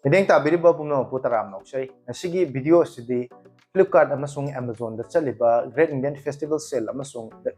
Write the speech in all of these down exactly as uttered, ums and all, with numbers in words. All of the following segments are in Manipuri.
ꯃꯤꯠꯌꯦꯡ ꯇꯥꯕꯤꯔꯤꯕ ꯄꯨꯝꯅꯃꯛꯄꯨ ꯇꯔꯥꯝꯅ ꯑꯣꯛꯆꯔꯤ꯫ ꯉꯁꯤꯒꯤ video ꯑꯁꯤꯗꯤ Flipkart ꯑꯃꯁꯨꯡ Amazonꯗ ꯆꯠꯂꯤꯕ Great Indian Festival Sale ꯑꯃꯁꯨꯡ The,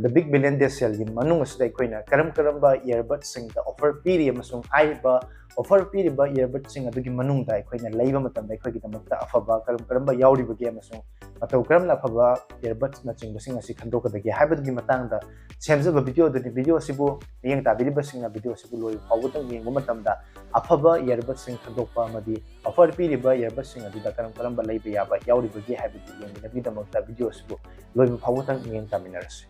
The Big Billion Day Saleꯒꯤ ꯃꯅꯨꯡ ꯑꯁꯤꯗ ꯑꯩꯈꯣꯏꯅ ꯀꯔꯝ ꯀꯔꯝꯕ earbudꯁꯤꯡꯗ offer ꯄꯤꯔꯤ ꯑꯃꯁꯨꯡ ꯍꯥꯏꯔꯤꯕ offer ꯄꯤꯔꯤꯕ earbudꯁꯤꯡ ꯑꯗꯨꯒꯤ ꯃꯅꯨꯡꯗ ꯑꯩꯈꯣꯏꯅ ꯂꯩꯕ ꯃꯇꯝꯗ ꯑꯩꯈꯣꯏꯒꯤꯗꯃꯛꯇ ꯑꯐꯕ ꯀꯔꯝ ꯀꯔꯝꯕ ꯌꯥꯎꯔꯤꯕꯒꯦ ꯑꯃꯁꯨꯡ ꯃꯇꯧ ꯀꯔꯝꯅ ꯑꯐꯕ earbudsꯅꯆꯤꯡꯕꯁꯤꯡ ꯑꯁꯤ ꯈꯟꯗꯣꯛꯀꯗꯒꯦ ꯍꯥꯏꯕꯗꯨꯒꯤ ꯃꯇꯥꯡꯗ ꯁꯦꯝꯖꯕ video ꯑꯗꯨꯅꯤ꯫ Video ꯑꯁꯤꯕꯨ ꯃꯤꯠꯌꯦꯡ ꯇꯥꯕꯤꯔꯤꯕꯁꯤꯡꯅ video ꯑꯁꯤꯕꯨ ꯂꯣꯏꯕ ꯐꯥꯎꯕꯗꯪ ꯌꯦꯡꯕ ꯃꯇꯝꯗ ꯑꯐꯕ earbudsꯁꯤꯡ ꯈꯟꯗꯣꯛꯄ ꯑꯃꯗꯤ offer ꯄꯤꯔꯤꯕ earbudsꯁꯤꯡ ꯑꯗꯨꯗ ꯀꯔꯝ ꯀꯔꯝꯕ ꯂꯩꯕ ꯌꯥꯕ ꯌꯥꯎꯔꯤꯕꯒꯦ ꯍꯥꯏꯕꯗꯨ ꯌꯦꯡꯅꯕꯒꯤꯗꯃꯛꯇ video ꯑꯁꯤꯕꯨ ꯂꯣꯏꯕ ꯐꯥꯎꯕꯗꯪ ꯃꯤꯠꯌꯦꯡ ꯇꯥꯃꯤꯟꯅꯔꯁꯤ꯫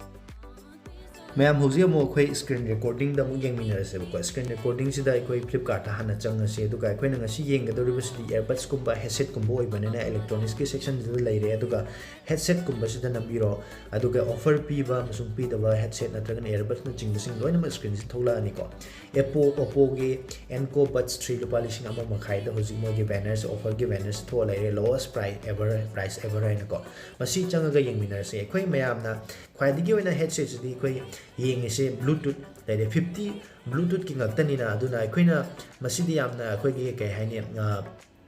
ꯃꯌꯥꯝ, ꯍꯧꯖꯤꯛ ꯑꯃꯨꯛ ꯑꯩꯈꯣꯏ screen recordingꯗ ꯑꯃꯨꯛ ꯌꯦꯡꯃꯤꯟꯅꯔꯁꯦꯕꯀꯣ꯫ Screen recordingꯁꯤꯗ ꯑꯩꯈꯣꯏ Flipkartꯇ ꯍꯥꯟꯅ ꯆꯪꯉꯁꯤ, ꯑꯗꯨꯒ ꯑꯩꯈꯣꯏꯅ ꯉꯁꯤ ꯌꯦꯡꯒꯗꯧꯔꯤꯕꯁꯤꯗꯤ earbudsꯀꯨꯝꯕ headsetꯀꯨꯝꯕ ꯑꯣꯏꯕꯅꯤꯅ electronicsꯀꯤ sectionꯁꯤꯗ ꯂꯩꯔꯦ꯫ ꯑꯗꯨꯒ headsetꯀꯨꯝꯕꯁꯤꯗ ꯅꯝꯕꯤꯔꯣ, ꯑꯗꯨꯒ offer ꯄꯤꯕ ꯑꯃꯁꯨꯡ ꯄꯤꯗꯕ headset ꯅꯠꯇ꯭ꯔꯒꯅ earbudsꯅꯆꯤꯡꯕꯁꯤꯡ ꯂꯣꯏꯅꯃꯛ screenꯁꯤꯗ ꯊꯣꯛꯂꯛꯑꯅꯤꯀꯣ꯫ Oppo, Oppoꯒꯤ Enco Buds three ꯂꯨꯄꯥ ꯂꯤꯁꯤꯡ ꯑꯃ ꯃꯈꯥꯏꯗ ꯍꯧꯖꯤꯛ ꯃꯣꯏꯒꯤ bannerꯁꯦ, offerꯒꯤ bannerꯁꯦ ꯊꯣꯛꯑ ꯂꯩꯔꯦ, lowest price ever, price ever ꯍꯥꯏꯅꯀꯣ꯫ ꯃꯁꯤ ꯆꯪꯉꯒ ꯌꯦꯡꯃꯤꯟꯅꯔꯁꯦ꯫ ꯑꯩꯈꯣꯏ ꯃꯌꯥꯝꯅ ꯈ꯭ꯋꯥꯏꯗꯒꯤ ꯑꯣꯏꯅ headsetꯁꯤꯗꯤ ꯑꯩꯈꯣꯏ ꯌꯦꯡꯉꯤꯁꯦ Bluetooth ꯂꯩꯔꯦ, fifty Bluetoothꯀꯤ ꯉꯥꯛꯇꯅꯤꯅ, ꯑꯗꯨꯅ ꯑꯩꯈꯣꯏꯅ ꯃꯁꯤꯗꯤ ꯌꯥꯝꯅ ꯑꯩꯈꯣꯏꯒꯤ ꯀꯩ ꯍꯥꯏꯅꯤ, ꯑ,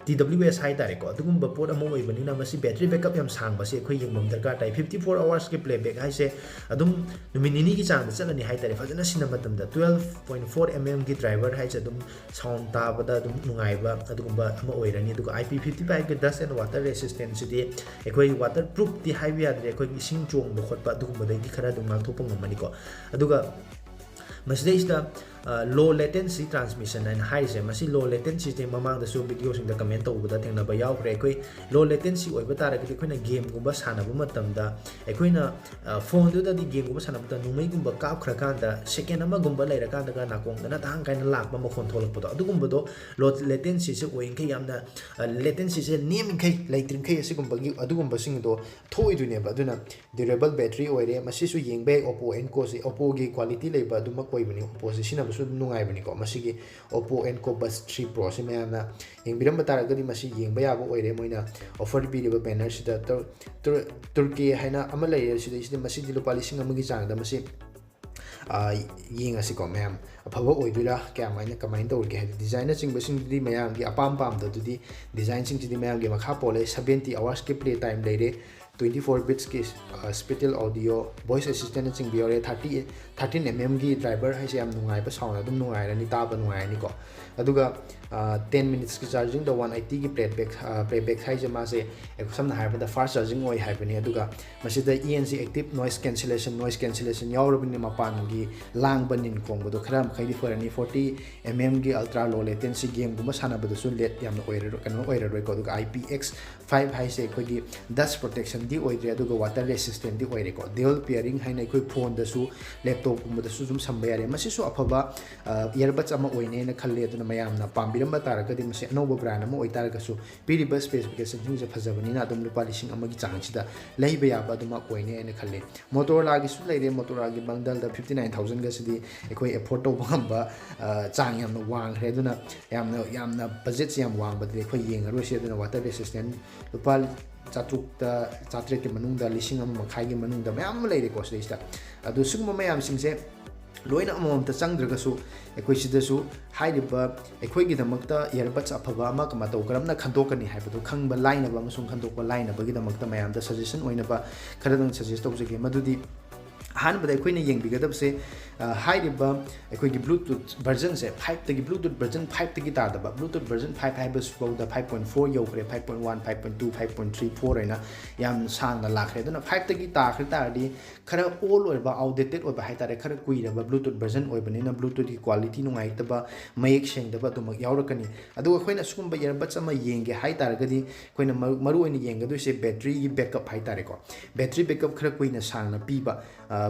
T W S ꯍꯥꯏ ꯇꯥꯔꯦꯀꯣ, ꯑꯗꯨꯒꯨꯝꯕ ꯄꯣꯠ ꯑꯃ ꯑꯣꯏꯕꯅꯤꯅ ꯃꯁꯤ battery backup ꯌꯥꯝ ꯁꯥꯡꯕꯁꯦ ꯑꯩꯈꯣꯏ ꯌꯦꯡꯕ ꯑꯃ ꯗꯔꯀꯥꯔ ꯇꯥꯏ꯫ Fifty four hoursꯀꯤ playback ꯍꯥꯏꯁꯦ ꯑꯗꯨꯝ ꯅꯨꯃꯤꯠ ꯅꯤꯅꯤꯒꯤ ꯆꯥꯡꯗ ꯆꯠꯂꯅꯤ ꯍꯥꯏ ꯇꯥꯔꯦ, ꯐꯖꯅ ꯁꯤꯟꯅ ꯃꯇꯝꯗ꯫ Twelve point four mmꯒꯤ driver ꯍꯥꯏꯁꯦ ꯑꯗꯨꯝ sound ꯇꯥꯕꯗ ꯑꯗꯨꯝ ꯅꯨꯡꯉꯥꯏꯕ ꯑꯗꯨꯒꯨꯝꯕ ꯑꯃ ꯑꯣꯏꯔꯅꯤ꯫ ꯑꯗꯨꯒ I P fifty fiveꯀꯤ dust and water resistantꯁꯤꯗꯤ ꯑꯩꯈꯣꯏ waterproofꯇꯤ ꯍꯥꯏꯕ ꯌꯥꯗ꯭ꯔꯦ, ꯑꯩꯈꯣꯏꯒꯤ ꯏꯁꯤꯡ ꯆꯣꯡꯕ ꯈꯣꯠꯄ ꯑꯗꯨꯒꯨꯝꯕꯗꯒꯤ ꯈꯔ ꯑꯗꯨꯝ ꯉꯥꯛꯊꯣꯛꯄ ꯉꯝꯃꯅꯤꯀꯣ꯫ ꯑꯗꯨꯒ ꯃꯁꯤꯗꯩꯁꯤꯗ, ꯑ, low latency transmission ꯍꯥꯏꯅ ꯍꯥꯏꯔꯤꯁꯦ, ꯃꯁꯤ low latencyꯁꯦ ꯃꯃꯥꯡꯗꯁꯨ videoꯁꯤꯡꯗ comment ꯇꯧꯕꯗ ꯊꯦꯡꯅꯕ ꯌꯥꯎꯈ꯭ꯔꯦ꯫ ꯑꯩꯈꯣꯏ low latency ꯑꯣꯏꯕ ꯇꯥꯔꯒꯗꯤ ꯑꯩꯈꯣꯏꯅ gameꯒꯨꯝꯕ ꯁꯥꯟꯅꯕ ꯃꯇꯝꯗ ꯑꯩꯈꯣꯏꯅ, ꯑ, phoneꯗꯨꯗꯗꯤ gameꯒꯨꯝꯕ ꯁꯥꯟꯅꯕ ꯃꯇꯝꯗ ꯅꯣꯡꯃꯩꯒꯨꯝꯕ ꯀꯥꯞꯈ꯭ꯔꯀꯥꯟꯗ second ꯑꯃꯒꯨꯝꯕ ꯂꯩꯔꯀꯥꯟꯗꯒ ꯅꯥꯀꯣꯡꯗꯅ ꯇꯥꯡ ꯀꯥꯏꯅ ꯂꯥꯛꯄ ꯃꯈꯣꯟ ꯊꯣꯛꯂꯛꯄꯗꯣ, ꯑꯗꯨꯒꯨꯝꯕꯗꯣ low latencyꯁꯦ ꯑꯣꯏꯔꯤꯈꯩ ꯌꯥꯝꯅ, ꯑ, latencyꯁꯦ ꯅꯦꯝꯃꯤꯈꯩ, ꯂꯩꯇ꯭ꯔꯤꯈꯩ ꯑꯁꯤꯒꯨꯝꯕꯒꯤ, ꯑꯗꯨꯒꯨꯝꯕꯁꯤꯡꯗꯣ ꯊꯣꯛꯑꯣꯏꯗꯣꯏꯅꯦꯕ꯫ ꯑꯗꯨꯅ durable battery ꯑꯣꯏꯔꯦ꯫ ꯃꯁꯤꯁꯨ ꯌꯦꯡꯕ ꯌꯥꯏ, Oppo Encoꯁꯤ꯫ Oppoꯒꯤ quality ꯂꯩꯕ ꯑꯗꯨꯃꯛ ꯑꯣꯏꯕꯅꯤ꯫ Oppoꯁꯤ ꯁꯤꯖꯤꯟꯅꯕꯁꯨ ꯑꯗꯨꯝ ꯅꯨꯡꯉꯥꯏꯕꯅꯤꯀꯣ꯫ ꯃꯁꯤꯒꯤ Oppo Enco Buds three Proꯁꯤ ꯃꯌꯥꯝꯅ ꯌꯦꯡꯕꯤꯔꯝꯕ ꯇꯥꯔꯒꯗꯤ ꯃꯁꯤ ꯌꯦꯡꯕ ꯌꯥꯕ ꯑꯣꯏꯔꯦ꯫ ꯃꯣꯏꯅ offer ꯄꯤꯔꯤꯕ bannerꯁꯤꯗ ꯇꯨꯔ-, ꯇꯨꯔ-, Turkey ꯍꯥꯏꯅ ꯑꯃ ꯂꯩꯔꯦ꯫ ꯁꯤꯗꯩꯁꯤꯗ ꯃꯁꯤꯗꯤ ꯂꯨꯄꯥ ꯂꯤꯁꯤꯡ ꯑꯃꯒꯤ ꯆꯥꯡꯗ ꯃꯁꯤ ꯌꯦꯡꯉꯁꯤꯀꯣ ꯃꯌꯥꯝ, ꯑꯐꯕ ꯑꯣꯏꯗꯣꯏꯔꯥ, ꯀꯌꯥꯃꯥꯏꯅ ꯀꯃꯥꯏꯅ ꯇꯧꯔꯤꯒꯦ ꯍꯥꯏꯕꯗꯤ ꯗꯤꯖꯥꯏꯟꯅꯆꯤꯡꯕꯁꯤꯡꯗꯨꯗꯤ ꯃꯌꯥꯝꯒꯤ ꯑꯄꯥꯝ ꯄꯥꯝꯗꯗꯨꯗꯤ ꯗꯤꯖꯥꯏꯟꯁꯤꯡꯁꯤꯗꯤ ꯃꯌꯥꯝꯒꯤ ꯃꯈꯥ ꯄꯣꯜꯂꯦ꯫ Seventy hours ꯀꯤ play time ꯂꯩꯔꯦ, twenty four bits ꯀꯤ spatial audio, voice assistant ꯅꯆꯤꯡꯕ ꯌꯥꯎꯔꯦ, thirty thirteen mm ꯒꯤ driver ꯍꯥꯏꯁꯦ ꯌꯥꯝ ꯅꯨꯡꯉꯥꯏꯕ sound, ꯑꯗꯨꯝ ꯅꯨꯡꯉꯥꯏꯔꯅꯤ, ꯇꯥꯕ ꯅꯨꯡꯉꯥꯏꯔꯅꯤꯀꯣ꯫ ꯑꯗꯨꯒ ten minutes ꯀꯤ charging ꯗ one eighty ꯒꯤ playback playback ꯍꯥꯏꯁꯦ ꯃꯥꯁꯦ ꯁꯝꯅ ꯍꯥꯏꯔꯕꯗ fast charging ꯑꯣꯏ ꯍꯥꯏꯕꯅꯤ꯫ ꯑꯗꯨꯒ ꯃꯁꯤꯗ E N C active noise cancellation noise cancellation ꯌꯥꯎꯔꯕꯅꯤꯅ ꯃꯄꯥꯟꯒꯤ ꯂꯥꯡꯕ ꯅꯤꯟ ꯈꯣꯡꯕꯗꯣ ꯈꯔ ꯃꯈꯩꯗꯤ ꯐꯔꯅꯤ꯫ Forty mm ꯒꯤ ultra low latency ꯒꯦꯝꯒꯨꯝꯕ ꯁꯥꯟꯅꯕꯗꯁꯨ ꯂꯦꯠ ꯌꯥꯝꯅ ꯑꯣꯏꯔꯔꯣꯏ, ꯀꯩꯅꯣ ꯑꯣꯏꯔꯔꯣꯏꯀꯣ꯫ ꯑꯗꯨꯒ I P X five ꯍꯥꯏꯁꯦ ꯑꯩꯈꯣꯏꯒꯤ dust protection ꯗꯤ ꯑꯣꯏꯗ꯭ꯔꯦ, ꯑꯗꯨꯒ water resistant ꯗꯤ ꯑꯣꯏꯔꯦꯀꯣ꯫ Dual pairing ꯍꯥꯏꯅ ꯑꯩꯈꯣꯏ ꯐꯣꯟꯗꯁꯨ ꯂꯦꯞꯇꯣꯞꯀꯨꯝꯕꯗꯁꯨ ꯑꯗꯨꯝ ꯁꯝꯕ ꯌꯥꯔꯦ꯫ ꯃꯁꯤꯁꯨ ꯑꯐꯕ earbuds ꯑꯃ ꯑꯣꯏꯅꯦꯅ ꯈꯜꯂꯦ꯫ ꯑꯗꯨꯅ ꯃꯌꯥꯝꯅ ꯄꯥꯝꯕꯤꯔꯝꯕ ꯇꯥꯔꯒꯗꯤ ꯃꯁꯤ ꯑꯅꯧꯕ brand ꯑꯃ ꯑꯣꯏꯇꯥꯔꯒꯁꯨ ꯄꯤꯔꯤꯕ specification ꯁꯤꯡꯁꯦ ꯐꯖꯕꯅꯤꯅ ꯑꯗꯨꯝ ꯂꯨꯄꯥ ꯂꯤꯁꯤꯡ ꯑꯃꯒꯤ ꯆꯥꯡꯁꯤꯗ ꯂꯩꯕ ꯌꯥꯕ ꯑꯗꯨꯃꯛ ꯑꯣꯏꯅꯦ ꯍꯥꯏꯅ ꯈꯜꯂꯤ꯫ Motorola ꯒꯤꯁꯨ ꯂꯩꯔꯦ, Motorola ꯒꯤ bundle ꯗ fifty nine thousand ꯒꯁꯤꯗꯤ ꯑꯩꯈꯣꯏ afford ꯇꯧꯕ ꯉꯝꯕ ꯆꯥꯡ ꯌꯥꯝꯅ ꯋꯥꯡꯈ꯭ꯔꯦ꯫ ꯑꯗꯨꯅ ꯌꯥꯝꯅ ꯌꯥꯝꯅ budget ꯁꯦ ꯌꯥꯝ ꯋꯥꯡꯕꯗꯗꯤ ꯑꯩꯈꯣꯏ ꯌꯦꯡꯉꯔꯣꯏꯁꯦ꯫ ꯑꯗꯨꯅ water resistant ꯂꯨꯄꯥ ꯆꯥꯇ꯭ꯔꯨꯛꯇ ꯆꯥꯇ꯭ꯔꯦꯠꯀꯤ ꯃꯅꯨꯡꯗ, ꯂꯤꯁꯤꯡ ꯑꯃ ꯃꯈꯥꯏꯒꯤ ꯃꯅꯨꯡꯗ ꯃꯌꯥꯝ ꯑꯃ ꯂꯩꯔꯦꯀꯣ ꯁꯤꯗꯩꯁꯤꯗ꯫ ꯑꯗꯨ ꯁꯤꯒꯨꯝꯕ ꯃꯌꯥꯝꯁꯤꯡꯁꯦ ꯂꯣꯏꯅ ꯑꯃꯃꯝꯇ ꯆꯪꯗ꯭ꯔꯒꯁꯨ ꯑꯩꯈꯣꯏ ꯁꯤꯗꯁꯨ ꯍꯥꯏꯔꯤꯕ ꯑꯩꯈꯣꯏꯒꯤꯗꯃꯛꯇ earbuds ꯑꯐꯕ ꯑꯃ ꯃꯇꯧ ꯀꯔꯝꯅ ꯈꯟꯗꯣꯛꯀꯅꯤ ꯍꯥꯏꯕꯗꯨ ꯈꯪꯕ ꯂꯥꯏꯅꯕ ꯑꯃꯁꯨꯡ ꯈꯟꯗꯣꯛꯄ ꯂꯥꯏꯅꯕꯒꯤꯗꯃꯛꯇ ꯃꯌꯥꯝꯗ suggestion ꯑꯣꯏꯅꯕ ꯈꯔꯗꯪ suggest ꯇꯧꯖꯒꯦ꯫ ꯃꯗꯨꯗꯤ ꯑꯍꯥꯟꯕꯗ ꯑꯩꯈꯣꯏꯅ ꯌꯦꯡꯕꯤꯒꯗꯕꯁꯦ ꯍꯥꯏꯔꯤꯕ ꯑꯩꯈꯣꯏꯒꯤ Bluetooth version ꯁꯦ five ꯇꯒꯤ, Bluetooth version five ꯇꯒꯤ ꯇꯥꯗꯕ, Bluetooth version five ꯍꯥꯏꯕꯁꯤꯐꯥꯎꯗ five point four ꯌꯧꯈ꯭ꯔꯦ, five point one, five point two, five point three, four ꯍꯥꯏꯅ ꯌꯥꯝ ꯁꯥꯡꯅ ꯂꯥꯛꯈ꯭ꯔꯦ꯫ ꯑꯗꯨꯅ five ꯇꯒꯤ ꯇꯥꯈ꯭ꯔ ꯇꯥꯔꯗꯤ ꯈꯔ old ꯑꯣꯏꯕ, outdated ꯑꯣꯏꯕ ꯍꯥꯏꯇꯥꯔꯦ, ꯈꯔ ꯀꯨꯏꯔꯕ Bluetooth version ꯑꯣꯏꯕꯅꯤꯅ Bluetooth ꯀꯤ quality ꯅꯨꯡꯉꯥꯏꯇꯕ, ꯃꯌꯦꯛ ꯁꯦꯡꯗꯕ ꯑꯗꯨꯃꯛ ꯌꯥꯎꯔꯛꯀꯅꯤ꯫ ꯑꯗꯨꯒ ꯑꯩꯈꯣꯏꯅ ꯑꯁꯤꯒꯨꯝꯕ earbuds ꯑꯃ ꯌꯦꯡꯒꯦ ꯍꯥꯏ ꯇꯥꯔꯒꯗꯤ ꯑꯩꯈꯣꯏꯅ ꯃꯔꯨ ꯃꯔꯨꯑꯣꯏꯅ ꯌꯦꯡꯒꯗꯣꯏꯁꯦ battery ꯒꯤ backup ꯍꯥꯏꯇꯥꯔꯦꯀꯣ꯫ Battery backup ꯈꯔ ꯀꯨꯏꯅ ꯁꯥꯡꯅ ꯄꯤꯕ,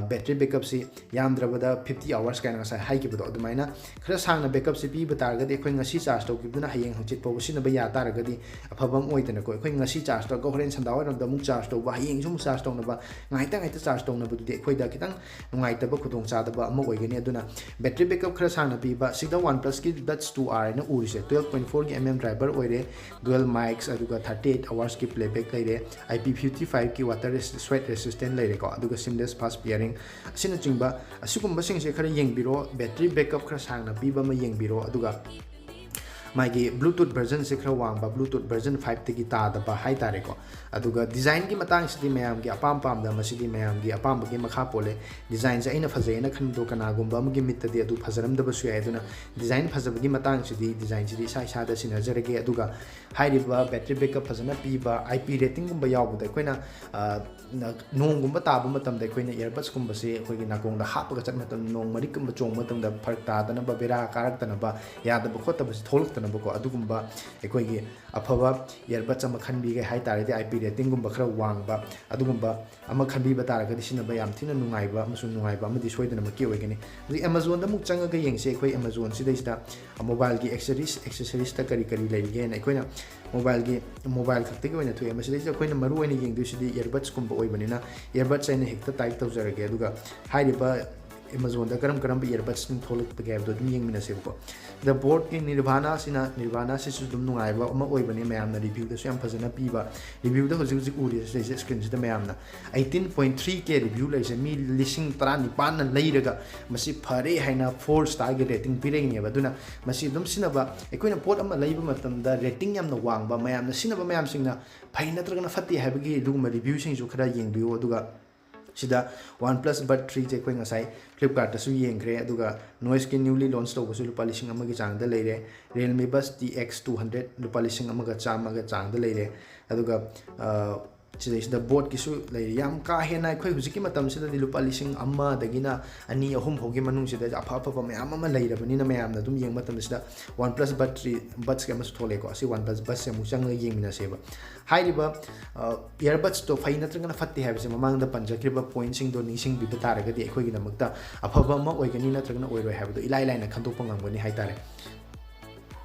battery backup ꯁꯤ ꯌꯥꯝꯗ꯭ꯔꯕꯗ fifty hours ꯀꯥꯏꯅ ꯉꯁꯥꯏ ꯍꯥꯏꯈꯤꯕꯗꯣ ꯑꯗꯨꯃꯥꯏꯅ ꯈꯔ ꯁꯥꯡꯅ backup ꯁꯤ ꯄꯤꯕ ꯇꯥꯔꯒꯗꯤ ꯑꯩꯈꯣꯏ ꯉꯁꯤ charge ꯇꯧꯈꯤꯕꯗꯨꯅ ꯍꯌꯦꯡ ꯍꯪꯆꯤꯠ ꯐꯥꯎꯕ ꯁꯤꯖꯤꯟꯅꯕ ꯌꯥ ꯇꯥꯔꯒꯗꯤ ꯑꯐꯕ ꯑꯃ ꯑꯣꯏꯗꯅꯀꯣ꯫ ꯑꯩꯈꯣꯏ ꯉꯁꯤ charge ꯇꯧꯔꯒ ꯍꯣꯔꯦꯟ ꯁꯟꯗꯥꯋꯥꯏꯔꯝꯗ ꯑꯃꯨꯛ charge ꯇꯧꯕ, ꯍꯌꯦꯡꯁꯨ ꯑꯃꯨꯛ charge ꯇꯧꯅꯕ, ꯉꯥꯏꯇ ꯉꯥꯏꯇ charge ꯇꯧꯅꯕꯗꯨꯗꯤ ꯑꯩꯈꯣꯏꯗ ꯈꯤꯇꯪ ꯅꯨꯡꯉꯥꯏꯇꯕ ꯈꯨꯗꯣꯡꯆꯥꯗꯕ ꯑꯃ ꯑꯣꯏꯒꯅꯤ꯫ ꯑꯗꯨꯅ battery backup ꯈꯔ ꯁꯥꯡꯅ ꯄꯤꯕ, ꯁꯤꯗ OnePlus ꯀꯤ Buds two R ꯍꯥꯏꯅ ꯎꯔꯤꯁꯦ, twelve point four ꯒꯤ mm driver ꯑꯣꯏꯔꯦ, dual mics, ꯑꯗꯨꯒ thirty eight hours ꯀꯤ playback ꯂꯩꯔꯦ, I P fifty five ꯀꯤ water res-, sweat resistant ꯂꯩꯔꯦꯀꯣ, ꯑꯗꯨꯒ seamless fast pairing ꯑꯁꯤꯅꯆꯤꯡꯕ ꯑꯁꯤꯒꯨꯝꯕ ꯁꯤꯡꯁꯦ ꯈꯔ ꯌꯦꯡꯕꯤꯔꯣ, battery backup ꯈꯔ ꯁꯥꯡꯅ ꯄꯤꯕ ꯑꯃ ꯌꯦꯡꯕꯤꯔꯣ, ꯑꯗꯨꯒ ꯃꯥꯒꯤ Bluetooth versionꯁꯦ ꯈꯔ ꯋꯥꯡꯕ, Bluetooth version fiveꯇꯒꯤ ꯇꯥꯗꯕ ꯍꯥꯏꯇꯥꯔꯦꯀꯣ꯫ ꯑꯗꯨꯒ designꯒꯤ ꯃꯇꯥꯡꯁꯤꯗꯤ ꯃꯌꯥꯝꯒꯤ ꯑꯄꯥꯝ ꯄꯥꯝꯗ, ꯃꯁꯤꯗꯤ ꯃꯌꯥꯝꯒꯤ ꯑꯄꯥꯝꯕꯒꯤ ꯃꯈꯥ ꯄꯣꯜꯂꯦ꯫ Designꯁꯦ ꯑꯩꯅ ꯐꯖꯩꯅ ꯈꯟꯕꯗꯣ ꯀꯅꯥꯒꯨꯝꯕ ꯑꯃꯒꯤ ꯃꯤꯠꯇꯗꯤ ꯑꯗꯨ ꯐꯖꯔꯝꯗꯕꯁꯨ ꯌꯥꯏ꯫ ꯑꯗꯨꯅ design ꯐꯖꯕꯒꯤ ꯃꯇꯥꯡꯁꯤꯗꯤ, designꯁꯤꯗꯤ ꯏꯁꯥ ꯏꯁꯥꯗ ꯁꯤꯟꯅꯖꯔꯒꯦ꯫ ꯑꯗꯨꯒ ꯍꯥꯏꯔꯤꯕ battery backup ꯐꯖꯅ ꯄꯤꯕ, I P ratingꯒꯨꯝꯕ ꯌꯥꯎꯕꯗ ꯑꯩꯈꯣꯏꯅ, ꯑ, ꯅ-, ꯅꯣꯡꯒꯨꯝꯕ ꯇꯥꯕ ꯃꯇꯝꯗ ꯑꯩꯈꯣꯏꯅ earbudsꯀꯨꯝꯕꯁꯦ ꯑꯩꯈꯣꯏꯒꯤ ꯅꯥꯀꯣꯡꯗ ꯍꯥꯞꯄꯒ ꯆꯠꯄ ꯃꯇꯝꯗ, ꯅꯣꯡ ꯃꯔꯤꯛꯀꯨꯝꯕ ꯆꯣꯡꯕ ꯃꯇꯝꯗ ꯐꯔꯛ ꯇꯥꯗꯅꯕ, ꯕꯦꯔꯥ ꯀꯥꯔꯛꯇꯅꯕ, ꯌꯥꯗꯕ ꯈꯣꯠꯇꯕꯁꯦ ꯊꯣꯛꯂꯛꯇꯅꯕꯀꯣ, ꯑꯗꯨꯒꯨꯝꯕ ꯑꯩꯈꯣꯏꯒꯤ ꯑꯐꯕ earbuds ꯑꯃ ꯈꯟꯕꯤꯒꯦ ꯍꯥꯏ ꯇꯥꯔꯗꯤ, I P ratingꯒꯨꯝꯕ ꯈꯔ ꯋꯥꯡꯕ ꯑꯗꯨꯒꯨꯝꯕ ꯑꯃ ꯈꯟꯕꯤꯕ ꯇꯥꯔꯒꯗꯤ ꯁꯤꯖꯤꯟꯅꯕ ꯌꯥꯝ ꯊꯤꯅ ꯅꯨꯡꯉꯥꯏꯕ ꯑꯃꯁꯨꯡ ꯅꯨꯡꯉꯥꯏꯕ ꯑꯃꯗꯤ ꯁꯣꯏꯗꯅꯃꯛꯀꯤ ꯑꯣꯏꯒꯅꯤ꯫ ꯍꯧꯖꯤꯛ Amazonꯗ ꯑꯃꯨꯛ ꯆꯪꯉꯒ ꯌꯦꯡꯁꯤ꯫ ꯑꯩꯈꯣꯏ Amazonꯁꯤꯗꯩꯁꯤꯗ mobileꯒꯤ accessories, accessoriesꯇ ꯀꯔꯤ ꯀꯔꯤ ꯂꯩꯔꯤꯒꯦꯅ ꯑꯩꯈꯣꯏꯅ mobileꯒꯤ, mobile ꯈꯛꯇꯒꯤ ꯑꯣꯏꯅ ꯊꯣꯛꯑꯦ꯫ ꯃꯁꯤꯗꯩꯁꯤꯗ ꯑꯩꯈꯣꯏꯅ ꯃꯔꯨ ꯑꯣꯏꯅ ꯌꯦꯡꯗꯣꯏꯁꯤꯗꯤ earbudsꯀꯨꯝꯕ ꯑꯣꯏꯕꯅꯤꯅ, earbuds ꯑꯩꯅ ꯍꯦꯛꯇ type ꯇꯧꯖꯔꯒꯦ꯫ ꯑꯗꯨꯒ ꯍꯥꯏꯔꯤꯕ Amazonꯗ ꯀꯔꯝ ꯀꯔꯝꯕ earbudsꯁꯤꯡ ꯊꯣꯛꯂꯛꯄꯒꯦ ꯍꯥꯏꯕꯗꯣ ꯑꯗꯨꯝ ꯌꯦꯡꯃꯤꯟꯅꯁꯦꯕꯀꯣ꯫ The Boatꯀꯤ Nirvanaꯁꯤꯅ, Nirvanaꯁꯤꯁꯨ ꯑꯗꯨꯝ ꯅꯨꯡꯉꯥꯏꯕ ꯑꯃ ꯑꯣꯏꯕꯅꯤ, ꯃꯌꯥꯝꯅ reviewꯗꯁꯨ ꯌꯥꯝ ꯐꯖꯅ ꯄꯤꯕ꯫ Reviewꯗ ꯍꯧꯖꯤꯛ ꯍꯧꯖꯤꯛ ꯎꯔꯤꯁꯦ, ꯁꯤꯗꯩꯁꯦ screenꯁꯤꯗ ꯃꯌꯥꯝꯅ eighteen point three K review ꯂꯩꯔꯤꯁꯦ, ꯃꯤ ꯂꯤꯁꯤꯡ ꯇꯔꯥꯅꯤꯄꯥꯟꯅ ꯂꯩꯔꯒ ꯃꯁꯤ ꯐꯔꯦ ꯍꯥꯏꯅ four starꯒꯤ rating ꯄꯤꯔꯛꯏꯅꯦꯕ꯫ ꯑꯗꯨꯅ ꯃꯁꯤ ꯑꯗꯨꯝ ꯁꯤꯖꯤꯟꯅꯕ, ꯑꯩꯈꯣꯏꯅ ꯄꯣꯠ ꯑꯃ ꯂꯩꯕ ꯃꯇꯝꯗ rating ꯌꯥꯝꯅ ꯋꯥꯡꯕ, ꯃꯌꯥꯝꯅ ꯁꯤꯖꯤꯟꯅꯕ ꯃꯌꯥꯝꯁꯤꯡꯅ ꯐꯩ ꯅꯠꯇ꯭ꯔꯒꯅ ꯐꯠꯇꯦ ꯍꯥꯏꯕꯒꯤ ꯑꯗꯨꯒꯨꯝꯕ reviewꯁꯤꯡꯁꯨ ꯈꯔ ꯌꯦꯡꯕꯤꯌꯨ꯫ ꯑꯗꯨꯒ ꯁꯤꯗ OnePlus Buds threeꯁꯦ ꯑꯩꯈꯣꯏ ꯉꯁꯥꯏ Flipkartꯇꯁꯨ ꯌꯦꯡꯈ꯭ꯔꯦ꯫ ꯑꯗꯨꯒ Noiseꯀꯤ newly launch ꯇꯧꯕꯁꯨ ꯂꯨꯄꯥ ꯂꯤꯁꯤꯡ ꯑꯃꯒꯤ ꯆꯥꯡꯗ ꯂꯩꯔꯦ꯫ Realme Buds T X two hundred ꯂꯨꯄꯥ ꯂꯤꯁꯤꯡ ꯑꯃꯒ ꯆꯥꯝꯃꯒ ꯆꯥꯡꯗ ꯂꯩꯔꯦ꯫ ꯑꯗꯨꯒ, ꯑ, ꯁꯤꯗꯩꯁꯤꯗ Boatꯀꯤꯁꯨ ꯂꯩꯔꯦ꯫ ꯌꯥꯝ ꯀꯥ ꯍꯦꯟꯅ ꯑꯩꯈꯣꯏ ꯍꯧꯖꯤꯛꯀꯤ ꯃꯇꯝꯁꯤꯗꯗꯤ ꯂꯨꯄꯥ ꯂꯤꯁꯤꯡ ꯑꯃꯗꯒꯤꯅ ꯑꯅꯤ, ꯑꯍꯨꯝ ꯐꯥꯎꯒꯤ ꯃꯅꯨꯡꯁꯤꯗ ꯑꯐ ꯑꯐꯕ ꯃꯌꯥꯝ ꯑꯃ ꯂꯩꯔꯕꯅꯤꯅ, ꯃꯌꯥꯝꯅ ꯑꯗꯨꯝ ꯌꯦꯡꯕ ꯃꯇꯝꯁꯤꯗ OnePlus Buds three, Budsꯀꯤ ꯑꯃꯁꯨ ꯊꯣꯛꯂꯛꯑꯦꯀꯣ꯫ ꯑꯁꯤ OnePlus Budsꯁꯦ ꯑꯃꯨꯛ ꯆꯪꯉꯒ ꯌꯦꯡꯃꯤꯟꯅꯁꯦꯕ꯫ ꯍꯥꯏꯔꯤꯕ, ꯑ, earbudsꯇꯣ ꯐꯩ ꯅꯠꯇ꯭ꯔꯒꯅ ꯐꯠꯇꯦ ꯍꯥꯏꯕꯁꯦ ꯃꯃꯥꯡꯗ ꯄꯟꯖꯈ꯭ꯔꯤꯕ pointꯁꯤꯡꯗꯣ ꯅꯤꯡꯁꯤꯡꯕꯤꯕ ꯇꯥꯔꯒꯗꯤ ꯑꯩꯈꯣꯏꯒꯤꯗꯃꯛꯇ ꯑꯐꯕ ꯑꯃ ꯑꯣꯏꯒꯅꯤ ꯅꯠꯇ꯭ꯔꯒꯅ ꯑꯣꯏꯔꯣꯏ ꯍꯥꯏꯕꯗꯣ ꯏꯂꯥꯏ ꯂꯥꯏꯅ ꯈꯟꯗꯣꯛꯄ ꯉꯝꯒꯅꯤ ꯍꯥꯏꯇꯥꯔꯦ꯫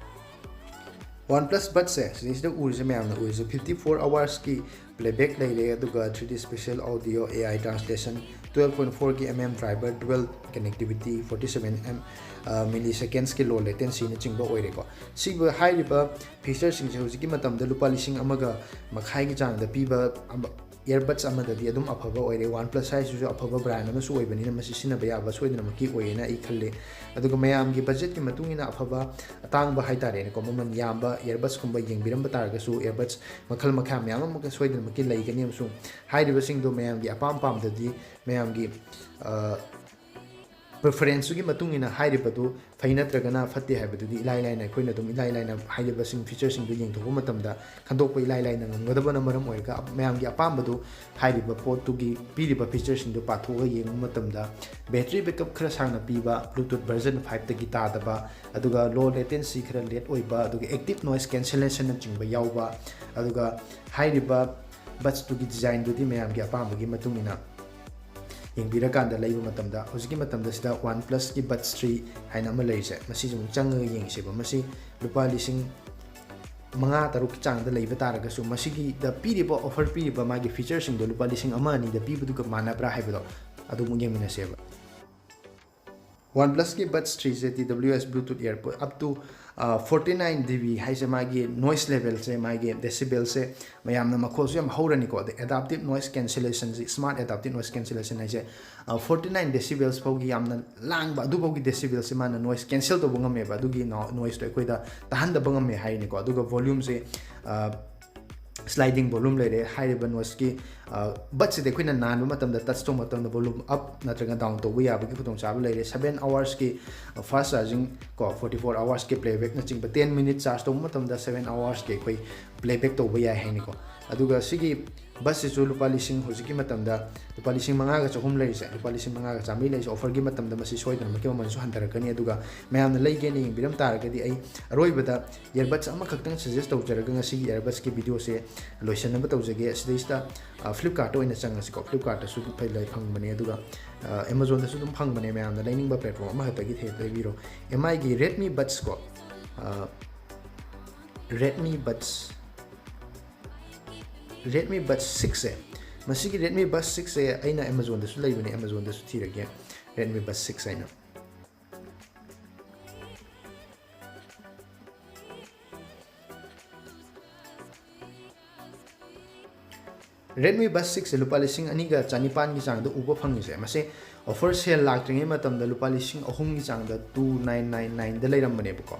OnePlus Budsꯁꯦ ꯁꯤꯗꯩꯁꯤꯗ ꯎꯔꯤꯁꯦ, ꯃꯌꯥꯝꯅ ꯎꯔꯤꯁꯦ, fifty four hoursꯀꯤ playback ꯂꯩꯔꯦ, ꯑꯗꯨꯒ three D spatial audio, A I translation, twelve point four G M M driver, dual connectivity, forty seven M, ꯑ, millisecondsꯀꯤ low latencyꯅꯆꯤꯡꯕ ꯑꯣꯏꯔꯦꯀꯣ꯫ ꯁꯤꯕꯨ ꯍꯥꯏꯔꯤꯕ featureꯁꯤꯡꯁꯦ ꯍꯧꯖꯤꯛꯀꯤ ꯃꯇꯝꯗ ꯂꯨꯄꯥ ꯂꯤꯁꯤꯡ ꯑꯃꯒ ꯃꯈꯥꯏꯒꯤ ꯆꯥꯡꯗ ꯄꯤꯕ ꯑꯃ, ꯏꯌꯔꯕꯠꯁ ꯑꯃꯗꯗꯤ ꯑꯗꯨꯝ ꯑꯐꯕ ꯑꯣꯏꯔꯦ꯫ ꯋꯥꯟ ꯄ꯭ꯂꯁ ꯍꯥꯏꯁꯤꯁꯨ ꯑꯐꯕ ꯕ꯭ꯔꯥꯟ ꯑꯃꯁꯨ ꯑꯣꯏꯕꯅꯤꯅ ꯃꯁꯤ ꯁꯤꯖꯤꯟꯅꯕ ꯌꯥꯕ ꯁꯣꯏꯗꯅꯃꯛꯀꯤ ꯑꯣꯏꯌꯦꯅ ꯑꯩ ꯈꯜꯂꯦ꯫ ꯑꯗꯨꯒ ꯃꯌꯥꯝꯒꯤ ꯕꯖꯦꯠꯀꯤ ꯃꯇꯨꯡ ꯏꯟꯅ ꯑꯐꯕ ꯑꯇꯥꯡꯕ ꯍꯥꯏꯇꯥꯔꯦꯅꯦꯀꯣ, ꯃꯃꯜ ꯌꯥꯝꯕ ꯏꯌꯔꯕꯠꯁꯀꯨꯝꯕ ꯌꯦꯡꯕꯤꯔꯝꯕ ꯇꯥꯔꯒꯁꯨ, ꯏꯌꯔꯕꯠꯁ ꯃꯈꯜ ꯃꯈꯥ ꯃꯌꯥꯝ ꯑꯃ ꯁꯣꯏꯗꯅꯃꯛꯀꯤ ꯂꯩꯒꯅꯤ, ꯑꯃꯁꯨꯡ ꯍꯥꯏꯔꯤꯕꯁꯤꯡꯗꯣ ꯃꯌꯥꯝꯒꯤ ꯑꯄꯥꯝ ꯄꯥꯝꯗꯗꯤ ꯃꯌꯥꯝꯒꯤ, ꯑ, ꯄ꯭ꯔꯤꯐꯔꯦꯟꯁꯇꯨꯒꯤ ꯃꯇꯨꯡ ꯏꯟꯅ ꯍꯥꯏꯔꯤꯕꯗꯨ ꯐꯩ ꯅꯠꯇ꯭ꯔꯒꯅ ꯐꯠꯇꯦ ꯍꯥꯏꯕꯗꯨꯗꯤ ꯏꯂꯥꯏ ꯂꯥꯏꯅ ꯑꯩꯈꯣꯏꯅ ꯑꯗꯨꯝ ꯏꯂꯥꯏ ꯂꯥꯏꯅ ꯍꯥꯏꯔꯤꯕꯁꯤꯡ, ꯐꯤꯆꯔꯁꯤꯡꯗꯨ ꯌꯦꯡꯊꯣꯛꯄ ꯃꯇꯝꯗ ꯈꯟꯗꯣꯛꯄ ꯏꯂꯥꯏ ꯂꯥꯏꯅ ꯉꯝꯒꯗꯕꯅ ꯃꯔꯝ ꯑꯣꯏꯔꯒ ꯃꯌꯥꯝꯒꯤ ꯑꯄꯥꯝꯕꯗꯨ ꯍꯥꯏꯔꯤꯕ ꯄꯣꯠꯇꯨꯒꯤ ꯄꯤꯔꯤꯕ ꯐꯤꯆꯔꯁꯤꯡꯗꯨ ꯄꯥꯊꯣꯛꯑꯒ ꯌꯦꯡꯕ ꯃꯇꯝꯗ battery backup ꯈꯔ ꯁꯥꯡꯅ ꯄꯤꯕ, Bluetooth version five ꯇꯒꯤ ꯇꯥꯗꯕ, ꯑꯗꯨꯒ low latency ꯈꯔ ꯂꯦꯠ ꯑꯣꯏꯕ, ꯑꯗꯨꯒ active noise cancellation ꯅꯆꯤꯡꯕ ꯌꯥꯎꯕ, ꯑꯗꯨꯒ ꯍꯥꯏꯔꯤꯕ ꯕꯠꯁꯇꯨꯒꯤ ꯗꯤꯖꯥꯏꯟꯗꯨꯗꯤ ꯃꯌꯥꯝꯒꯤ ꯑꯄꯥꯝꯕꯒꯤ ꯃꯇꯨꯡ ꯏꯟꯅ ꯌꯦꯡꯕꯤꯔꯀꯥꯟꯗ ꯂꯩꯕ ꯃꯇꯝꯗ, ꯍꯧꯖꯤꯛꯀꯤ ꯃꯇꯝꯗ ꯁꯤꯗ OnePlus ꯀꯤ Buds three ꯍꯥꯏꯅ ꯑꯃ ꯂꯩꯔꯤꯁꯦ, ꯃꯁꯤꯁꯨ ꯑꯃꯨꯛ ꯆꯪꯉꯒ ꯌꯦꯡꯁꯦꯕ꯫ ꯃꯁꯤ ꯂꯨꯄꯥ ꯂꯤꯁꯤꯡ ꯃꯉꯥ ꯇꯔꯨꯛꯀꯤ ꯆꯥꯡꯗ ꯂꯩꯕ ꯇꯥꯔꯒꯁꯨ, ꯃꯁꯤꯒꯤꯗ ꯄꯤꯔꯤꯕ offer, ꯄꯤꯔꯤꯕ ꯃꯥꯒꯤ ꯐꯤꯆꯔꯁꯤꯡꯗꯣ ꯂꯨꯄꯥ ꯂꯤꯁꯤꯡ ꯑꯃ ꯑꯅꯤꯗ ꯄꯤꯕꯗꯨꯒ ꯃꯥꯟꯅꯕ꯭ꯔꯥ ꯍꯥꯏꯕꯗꯣ ꯑꯗꯨꯃꯨꯛ ꯌꯦꯡꯃꯤꯟꯅꯁꯦꯕ꯫ OnePlus ꯀꯤ Buds three say TWS Bluetooth AirPod up to, ꯑ, forty nine dB ꯍꯥꯏꯁꯦ, ꯃꯥꯒꯤ noise level ꯁꯦ, ꯃꯥꯒꯤ decibel ꯁꯦ, ꯃꯌꯥꯝꯅ ꯃꯈꯣꯜꯁꯨ ꯌꯥꯝ ꯍꯧꯔꯅꯤꯀꯣ꯫ ꯑꯗꯩ adaptive noise cancellation ꯁꯤ, smart adaptive noise cancellation ꯍꯥꯏꯁꯦ, ꯑ, forty nine decibels ꯐꯥꯎꯒꯤ ꯌꯥꯝꯅ ꯂꯥꯡꯕ, ꯑꯗꯨꯐꯥꯎꯒꯤ decibel ꯁꯦ ꯃꯥꯅ noise cancel ꯇꯧꯕ ꯉꯝꯃꯦꯕ꯫ ꯑꯗꯨꯒꯤ no-, noise ꯇꯣ ꯑꯩꯈꯣꯏꯗ ꯇꯥꯍꯟꯗꯕ ꯉꯝꯃꯦ ꯍꯥꯏꯔꯤꯅꯤꯀꯣ꯫ ꯑꯗꯨꯒ volume ꯁꯦ, ꯑ, sliding volume ꯂꯩꯔꯦ꯫ ꯍꯥꯏꯔꯤꯕ noise ꯀꯤ, ꯑ, ꯕꯠꯁꯤꯗ ꯑꯩꯈꯣꯏꯅ ꯅꯥꯟꯕ ꯃꯇꯝꯗ, touch ꯇꯧꯕ ꯃꯇꯝꯗ volume up ꯅꯠꯇ꯭ꯔꯒ down ꯇꯧꯕ ꯌꯥꯕꯒꯤ ꯈꯨꯗꯣꯡꯆꯥꯕ ꯂꯩꯔꯦ꯫ Seven hours ꯀꯤ, ꯑ, fast charging ꯀꯣ, forty four hours ꯀꯤ playback ꯅꯆꯤꯡꯕ, ten minute charge ꯇꯧꯕ ꯃꯇꯝꯗ seven hours ꯀꯤ ꯑꯩꯈꯣꯏ playback ꯇꯧꯕ ꯌꯥꯏ ꯍꯥꯏꯅꯤꯀꯣ꯫ ꯑꯗꯨꯒ ꯁꯤꯒꯤ ꯕꯠꯁꯤꯁꯨ ꯂꯨꯄꯥ ꯂꯤꯁꯤꯡ, ꯍꯧꯖꯤꯛꯀꯤ ꯃꯇꯝꯗ ꯂꯨꯄꯥ ꯂꯤꯁꯤꯡ ꯃꯉꯥꯒ ꯆꯍꯨꯝ ꯂꯩꯔꯤꯁꯦ, ꯂꯨꯄꯥ ꯂꯤꯁꯤꯡ ꯃꯉꯥꯒ ꯆꯥꯝꯃꯔꯤ ꯂꯩꯔꯤꯁꯦ, offer ꯒꯤ ꯃꯇꯝꯗ ꯃꯁꯤ ꯁꯣꯏꯗꯅꯃꯛꯀꯤ ꯃꯃꯜꯁꯨ ꯍꯟꯊꯔꯛꯀꯅꯤ꯫ ꯑꯗꯨꯒ ꯃꯌꯥꯝꯅ ꯂꯩꯒꯦꯅ ꯌꯦꯡꯕꯤꯔꯝ ꯇꯥꯔꯒꯗꯤ, ꯑꯩ ꯑꯔꯣꯏꯕꯗ earbuds ꯑꯃꯈꯛꯇꯪ suggest ꯇꯧꯖꯔꯒ ꯉꯁꯤꯒꯤ earbuds ꯀꯤ video ꯁꯦ ꯂꯣꯏꯁꯤꯟꯅꯕ ꯇꯧꯖꯒꯦ꯫ ꯑꯁꯤꯗꯩꯁꯤꯗ, ꯑ, Flipkart ꯇ ꯑꯣꯏꯅ ꯆꯪꯉꯁꯤꯀꯣ꯫ Flipkart ꯇꯁꯨ ꯑꯗꯨꯝ ꯐꯩ-, ꯂꯩ-, ꯐꯪꯕꯅꯦ, ꯑꯗꯨꯒ, ꯑ, Amazon ꯗꯁꯨ ꯑꯗꯨꯝ ꯐꯪꯕꯅꯦ꯫ ꯃꯌꯥꯝꯅ ꯂꯩꯅꯤꯡꯕ platform ꯑꯃꯈꯛꯇꯒꯤ ꯊꯦ-, ꯂꯩꯕꯤꯔꯣ꯫ M I ꯒꯤ Redmi Buds ꯀꯣ, ꯑ, Redmi Buds, Redmi Buds six ꯁꯦ, ꯃꯁꯤꯒꯤ Redmi Buds six ꯁꯦ ꯑꯩꯅ Amazon ꯗꯁꯨ ꯂꯩꯕꯅꯦ, Amazon ꯗꯁꯨ ꯊꯤꯔꯒꯦ, Redmi Buds six ꯍꯥꯏꯅ꯫ Redmi Buds six ꯁꯦ ꯂꯨꯄꯥ ꯂꯤꯁꯤꯡ ꯑꯅꯤꯒ ꯆꯅꯤꯄꯥꯟꯒꯤ ꯆꯥꯡꯗ ꯎꯕ ꯐꯪꯉꯤꯁꯦ, ꯃꯁꯤ offer sale ꯂꯥꯛꯇ꯭ꯔꯤꯉꯩ ꯃꯇꯝꯗ ꯂꯨꯄꯥ ꯂꯤꯁꯤꯡ ꯑꯍꯨꯝꯒꯤ ꯆꯥꯡꯗ two nine nine nine ꯗ ꯂꯩꯔꯝꯕꯅꯦꯕꯀꯣ꯫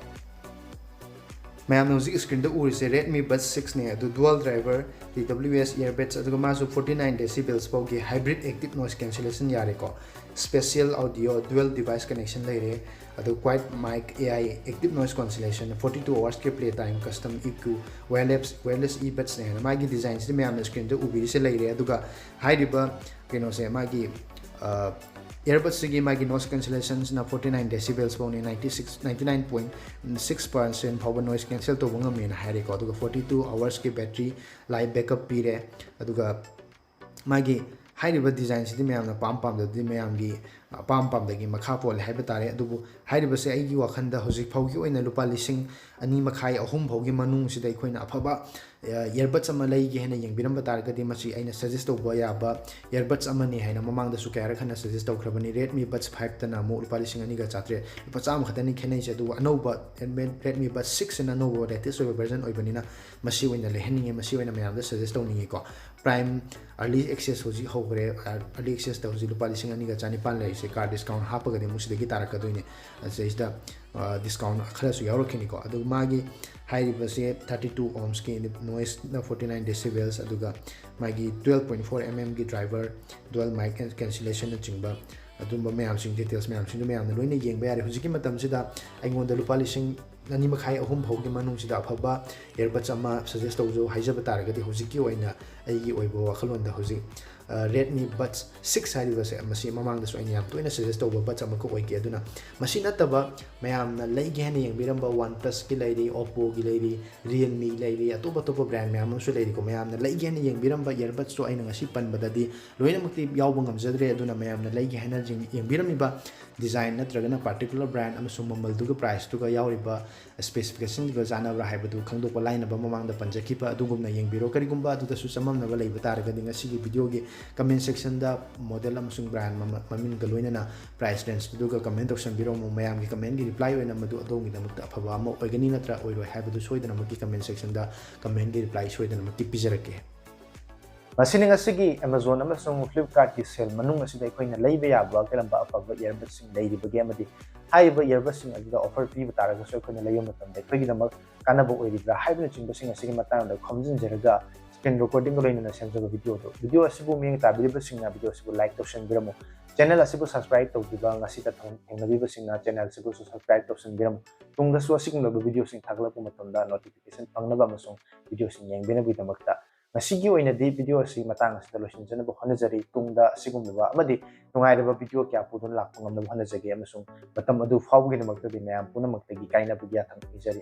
ꯃꯌꯥꯝꯅ ꯍꯧꯖꯤꯛ screen ꯗ ꯎꯔꯤꯁꯦ Redmi Buds six ꯅꯦ, ꯑꯗꯨ dual driver, T W S earbuds, ꯑꯗꯨꯒ ꯃꯥꯁꯨ forty nine decibels ꯐꯥꯎꯒꯤ hybrid active noise cancellation ꯌꯥꯔꯦꯀꯣ, spatial audio, dual device connection ꯂꯩꯔꯦ, ꯑꯗꯨ quiet mic, A I, active noise cancellation, forty two hours ꯀꯤ play time, custom E Q, wireless, wireless earbuds ꯅꯦ ꯍꯥꯏꯅ ꯃꯥꯒꯤ design ꯁꯤꯗꯤ ꯃꯌꯥꯝꯅ screen ꯗ ꯎꯕꯤꯔꯤꯁꯦ ꯂꯩꯔꯦ꯫ ꯑꯗꯨꯒ ꯍꯥꯏꯔꯤꯕ ꯀꯩꯅꯣꯁꯦ, ꯃꯥꯒꯤ earbuds ꯁꯤꯒꯤ ꯃꯥꯒꯤ noise cancellation ꯁꯤꯅ forty nine decibels ꯐꯥꯎꯅꯤ, ninety six, ninety nine point six percent ꯐꯥꯎꯕ noise cancel ꯇꯧꯕ ꯉꯝꯃꯦꯅ ꯍꯥꯏꯔꯦꯀꯣ꯫ ꯑꯗꯨꯒ forty two hours ꯀꯤ battery life backup ꯄꯤꯔꯦ꯫ ꯑꯗꯨꯒ ꯃꯥꯒꯤ ꯍꯥꯏꯔꯤꯕ design ꯁꯤꯗꯤ ꯃꯌꯥꯝꯅ ꯄꯥꯝ ꯄꯥꯝꯗꯕꯗꯤ ꯃꯌꯥꯝꯒꯤ ꯑꯄꯥꯝ ꯄꯥꯝꯗꯒꯤ ꯃꯈꯥ ꯄꯣꯜꯂꯦ ꯍꯥꯏꯕ ꯇꯥꯔꯦ꯫ ꯑꯗꯨꯕꯨ ꯍꯥꯏꯔꯤꯕꯁꯦ ꯑꯩꯒꯤ ꯋꯥꯈꯜꯗ ꯍꯧꯖꯤꯛ ꯐꯥꯎꯒꯤ ꯑꯣꯏꯅ ꯂꯨꯄꯥ ꯂꯤꯁꯤꯡ ꯑꯅꯤ ꯃꯈꯥꯏ, ꯑꯍꯨꯝ ꯐꯥꯎꯒꯤ ꯃꯅꯨꯡꯁꯤꯗ ꯑꯩꯈꯣꯏꯅ ꯑꯐꯕ earbuds ꯑꯃ ꯂꯩꯒꯦ ꯍꯥꯏꯅ ꯌꯦꯡꯕꯤꯔꯝꯕ ꯇꯥꯔꯒꯗꯤ, ꯃꯁꯤ ꯑꯩꯅ suggest ꯇꯧꯕ ꯌꯥꯕ earbuds ꯑꯃꯅꯤ ꯍꯥꯏꯅ ꯃꯃꯥꯡꯗꯁꯨ ꯀꯌꯥꯔꯛ ꯍꯟꯅ suggest ꯇꯧꯈ꯭ꯔꯕꯅꯤ꯫ Redmi Buds five ꯇꯅ ꯑꯃꯨꯛ ꯂꯨꯄꯥ ꯂꯤꯁꯤꯡ ꯑꯅꯤꯒ ꯆꯥꯇ꯭ꯔꯦꯠ, ꯂꯨꯄꯥ ꯆꯥꯝꯃ ꯈꯛꯇꯅꯤ ꯈꯦꯠꯅꯩꯁꯦ꯫ ꯑꯗꯨꯕꯨ ꯑꯅꯧꯕ Redmi, Redmi Buds six ꯁꯤꯅ ꯑꯅꯧꯕ latest ꯑꯣꯏꯕ version ꯑꯣꯏꯕꯅꯤꯅ ꯃꯁꯤ ꯑꯣꯏꯅ ꯂꯩꯍꯟꯅꯤꯡꯉꯦ, ꯃꯁꯤ ꯑꯣꯏꯅ ꯃꯌꯥꯝꯗ suggest ꯇꯧꯅꯤꯡꯉꯤꯀꯣ꯫ Prime early access ꯍꯧꯖꯤꯛ ꯍꯧꯈ꯭ꯔꯦ꯫ Early access ꯇ ꯍꯧꯖꯤꯛ ꯂꯨꯄꯥ ꯂꯤꯁꯤꯡ ꯑꯅꯤꯒ ꯆꯅꯤꯄꯥꯟ ꯂꯩꯔꯤꯁꯦ, car discount ꯍꯥꯞꯄꯒꯗꯤ ꯑꯃꯨꯛ ꯁꯤꯗꯒꯤ ꯇꯥꯔꯛꯀꯗꯣꯏꯅꯦ꯫ ꯑꯁꯤꯗꯩꯁꯤꯗ discount ꯈꯔꯁꯨ ꯌꯥꯎꯔꯛꯈꯤꯅꯤꯀꯣ꯫ ꯑꯗꯨꯒ ꯃꯥꯒꯤ ꯍꯥꯏꯔꯤꯕꯁꯦ thirty two ohms ꯀꯤ noise ꯅ forty nine decibels, ꯑꯗꯨꯒ ꯃꯥꯒꯤ twelve point four mm ꯒꯤ driver, dual mic cancellation ꯅꯆꯤꯡꯕ ꯑꯗꯨꯝꯕ ꯃꯌꯥꯝꯁꯤꯡ, details ꯃꯌꯥꯝꯁꯤꯡꯗꯨ ꯃꯌꯥꯝꯅ ꯂꯣꯏꯅ ꯌꯦꯡꯕ ꯌꯥꯔꯦ꯫ ꯍꯧꯖꯤꯛꯀꯤ ꯃꯇꯝꯁꯤꯗ ꯑꯩꯉꯣꯟꯗ ꯂꯨꯄꯥ ꯂꯤꯁꯤꯡ ꯑꯅꯤ ꯃꯈꯥꯏ, ꯑꯍꯨꯝ ꯐꯥꯎꯒꯤ ꯃꯅꯨꯡꯁꯤꯗ ꯑꯐꯕ earbuds ꯑꯃ suggest ꯇꯧꯖꯧ ꯍꯥꯏꯖꯕ ꯇꯥꯔꯒꯗꯤ, ꯍꯧꯖꯤꯛꯀꯤ ꯑꯣꯏꯅ ꯑꯩꯒꯤ ꯑꯣꯏꯕ ꯋꯥꯈꯜꯂꯣꯟꯗ ꯍꯧꯖꯤꯛ Redmi Buds six ꯍꯥꯏꯔꯤꯕꯁꯦ, ꯃꯁꯤ ꯃꯃꯥꯡꯗꯁꯨ ꯑꯩꯅ ꯌꯥꯝ ꯇꯣꯏꯅ suggest ꯇꯧꯕ buds ꯑꯃꯈꯛ ꯑꯣꯏꯈꯤ꯫ ꯑꯗꯨꯅ ꯃꯁꯤ ꯅꯠꯇꯕ ꯃꯌꯥꯝꯅ ꯂꯩꯒꯦ ꯍꯥꯏꯅ ꯌꯦꯡꯕꯤꯔꯝꯕ OnePlus ꯀꯤ ꯂꯩꯔꯤ, Oppo ꯒꯤ ꯂꯩꯔꯤ, Realme ꯂꯩꯔꯤ, ꯑꯇꯣꯞ ꯑꯇꯣꯞꯄ brand ꯃꯌꯥꯝ ꯑꯃꯁꯨ ꯂꯩꯔꯤꯀꯣ꯫ ꯃꯌꯥꯝꯅ ꯂꯩꯒꯦ ꯍꯥꯏꯅ ꯌꯦꯡꯕꯤꯔꯝꯕ earbuds ꯇꯣ ꯑꯩꯅ ꯉꯁꯤ ꯄꯟꯕꯗꯗꯤ ꯂꯣꯏꯅꯃꯛꯇꯤ ꯌꯥꯎꯕ ꯉꯝꯖꯗ꯭ꯔꯦ꯫ ꯑꯗꯨꯅ ꯃꯌꯥꯝꯅ ꯂꯩꯒꯦ ꯍꯥꯏꯅ ꯌꯦꯡ-, ꯌꯦꯡꯕꯤꯔꯝꯃꯤꯕ design ꯅꯠꯇ꯭ꯔꯒꯅ particular brand ꯑꯃꯁꯨꯡ ꯃꯃꯜꯗꯨꯒ price ꯇꯨꯒ ꯌꯥꯎꯔꯤꯕ specification ꯗꯨꯒ ꯆꯥꯟꯅꯕ꯭ꯔꯥ ꯍꯥꯏꯕꯗꯨ ꯈꯪꯗꯣꯛꯄ ꯂꯥꯏꯅꯕ ꯃꯃꯥꯡꯗ ꯄꯟꯖꯈꯤꯕ ꯑꯗꯨꯒꯨꯝꯅ ꯌꯦꯡꯕꯤꯔꯣ꯫ ꯀꯔꯤꯒꯨꯝꯕ ꯑꯗꯨꯗꯁꯨ ꯆꯃꯝꯅꯕ ꯂꯩꯕ ꯇꯥꯔꯒꯗꯤ ꯉꯁꯤꯒꯤ video ꯒꯤ comment section ꯗ model ꯑꯃꯁꯨꯡ brand ꯃꯃ-, ꯃꯃꯤꯡꯒ ꯂꯣꯏꯅꯅ price range ꯇꯨꯒ comment ꯇꯧꯁꯟꯕꯤꯔꯝꯃꯨ꯫ ꯃꯌꯥꯝꯒꯤ comment ꯀꯤ reply ꯑꯣꯏꯅ ꯃꯗꯨ ꯑꯗꯣꯝꯒꯤꯗꯃꯛꯇ ꯑꯐꯕ ꯑꯃ ꯑꯣꯏꯒꯅꯤ ꯅꯠꯇ꯭ꯔ ꯑꯣꯏꯔꯣꯏ ꯍꯥꯏꯕꯗꯨ ꯁꯣꯏꯗꯅꯃꯛꯀꯤ comment section ꯗ comment ꯀꯤ reply ꯁꯣꯏꯗꯅꯃꯛꯀꯤ ꯄꯤꯖꯔꯛꯀꯦ꯫ ꯃꯁꯤꯅꯤ ꯉꯁꯤꯒꯤ Amazon ꯑꯃꯁꯨꯡ Flipkartꯀꯤ sale ꯃꯅꯨꯡ ꯑꯁꯤꯗ ꯑꯩꯈꯣꯏꯅ ꯂꯩꯕ ꯌꯥꯕ ꯀꯔꯝꯕ ꯑꯐꯕ earbudꯁꯤꯡ ꯂꯩꯔꯤꯕꯒꯦ, ꯑꯃꯗꯤ ꯍꯥꯏꯔꯤꯕ earbudꯁꯤꯡ ꯑꯗꯨꯗ offer ꯄꯤꯕ ꯇꯥꯔꯒꯁꯨ ꯑꯩꯈꯣꯏꯅ ꯂꯩꯕ ꯃꯇꯝꯗ ꯑꯩꯈꯣꯏꯒꯤꯗꯃꯛ ꯀꯥꯟꯅꯕ ꯑꯣꯏꯔꯤꯕ꯭ꯔꯥ ꯍꯥꯏꯕꯅꯆꯤꯡꯕꯁꯤꯡ ꯑꯁꯤꯒꯤ ꯃꯇꯥꯡꯗ ꯈꯣꯝꯖꯤꯟꯖꯔꯒ screen recordingꯒ ꯂꯣꯏꯅꯅ ꯁꯦꯝꯖꯕ videoꯗꯨ꯫ Video ꯑꯁꯤꯕꯨ ꯃꯤꯠꯌꯦꯡ ꯇꯥꯕꯤꯔꯤꯕꯁꯤꯡꯅ video ꯑꯁꯤꯕꯨ like ꯇꯧꯁꯟꯕꯤꯔꯝꯃꯨ꯫ Channel ꯑꯁꯤꯕꯨ subscribe ꯇꯧꯗ꯭ꯔꯤꯕ ꯉꯁꯤꯇ ꯊꯦꯡ-, ꯊꯦꯡꯅꯕꯤꯕꯁꯤꯡꯅ channel ꯑꯁꯤꯕꯨꯁꯨ subscribe ꯇꯧꯁꯟꯕꯤꯔꯝꯃꯨ꯫ ꯇꯨꯡꯗꯁꯨ ꯑꯁꯤꯒꯨꯝꯂꯕ videoꯁꯤꯡ ꯊꯥꯒꯠꯂꯛꯄ ꯃꯇꯝꯗ notification ꯐꯪꯅꯕ ꯑꯃꯁꯨꯡ videoꯁꯤꯡ ꯌꯦꯡꯕꯤꯅꯕꯒꯤꯗꯃꯛꯇ꯫ ꯉꯁꯤꯒꯤ ꯑꯣꯏꯅꯗꯤ video ꯑꯁꯤ ꯃꯇꯥꯡ ꯑꯁꯤꯗ ꯂꯣꯏꯁꯤꯟꯖꯅꯕ ꯍꯣꯠꯅꯖꯔꯤ꯫ ꯇꯨꯡꯗ ꯑꯁꯤꯒꯨꯝꯂꯕ ꯑꯃꯗꯤ ꯅꯨꯡꯉꯥꯏꯔꯕ video ꯀꯌꯥ ꯄꯨꯗꯨꯅ ꯂꯥꯛꯄ ꯉꯝꯅꯕ ꯍꯣꯠꯅꯖꯒꯦ, ꯑꯃꯁꯨꯡ ꯃꯇꯝ ꯑꯗꯨ ꯐꯥꯎꯕꯒꯤꯗꯃꯛꯇꯗꯤ ꯃꯌꯥꯝ ꯄꯨꯝꯅꯃꯛꯇꯒꯤ ꯀꯥꯏꯅꯕꯒꯤ ꯌꯥꯊꯪ ꯄꯤꯖꯔꯤ꯫